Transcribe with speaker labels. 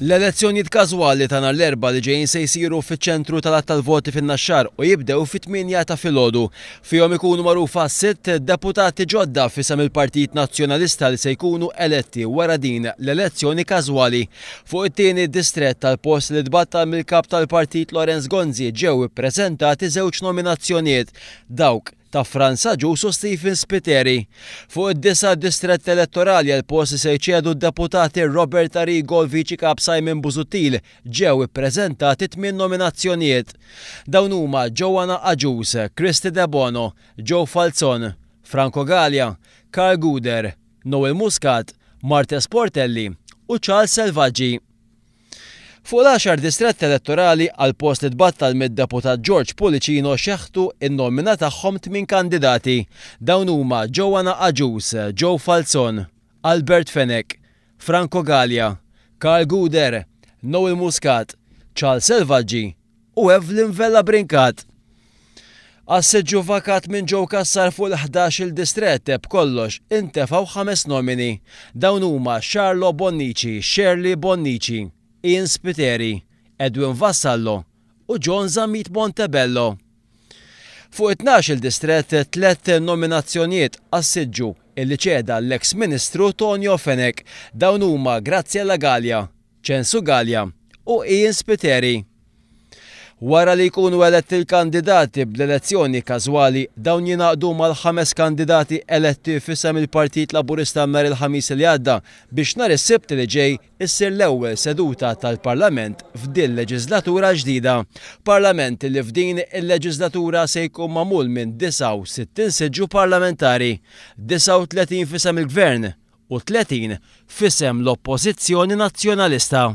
Speaker 1: L-elezzjonijiet każwali ta' nhar l-Erbgħa li ġejjin se jsiru fiċ-ċentru tal-għadd tal-voti fin-Naxxar u jibdew fit-tmienja ta' filgħodu. Fihom ikunu magħrufa sitt deputati ġodda f'isem il-Partit Nazzjonalista li se jkunu eletti wara din l-elezzjoni każwali. Fuq it-tieni distrett tal-post li tbattal mill-Kap tal-Partit Lawrence Gonzi ġew ippreżentati żewġ nominazzjonijiet, dawk ta' Frans Agius u Stephen Spiteri. Fuq id-disa' distrett elettorali għal post li se jċedu d-deputati Robert Arrigo u l-Viċi Kap Simon Busuttil ġew ippreżentati tmien nominazzjonijiet. Dawn huma Joanna Agius, Kristy Debono, Joe Falzon, Franco Galea, Karl Gouder, Noel Muscat, Marthese Portelli u Charles Selvaggi. Fuq l-għaxar distrett elettorali għal post li tbattal mid-Deputat George Pullicino xeħtu n-nomina tagħhom tmien kandidati. Dawn huma Joanna Agius, Joe Falzon, Albert Fenech, Franco Galea, Karl Gouder, Noel Muscat, Charles Selvaggi u Evelyn Vella Brincat. Għas-siġġu vakat minn Joe Cassar fuq il-ħdax-il distrett, b'kollox intefgħu ħames nomini. Dawn huma Charlo Bonnici, Shirley Bonnici, Ian Spiteri, Edwin Vassallo u John Zammit Montebello. Fuq it-tnax-il distrett, tlett nominazzjonijiet għas-siġġu illi ċeda l-eks Ministru Tonio Fenech. Dawn huma Graziella Galea, Ċensu Galea u Ian Spiteri. Wara li jkunu eletti l-kandidati bl-elezzjoni każwali, dawn jingħaqdu mal-ħames kandidati eletti f'isem il-Partit Laburista nhar il-Ħamis li għadda biex nhar is-Sibt li ġej issir l-ewwel seduta tal-Parlament f'dil leġiżlatura l-ġdida. Parlament li f'din il-leġiżlatura se jkun magħmul minn 69 siġġu parlamentari, 39 f'isem il-Gvern u 30 f'isem l-Oppożizzjoni Nazzjonalista.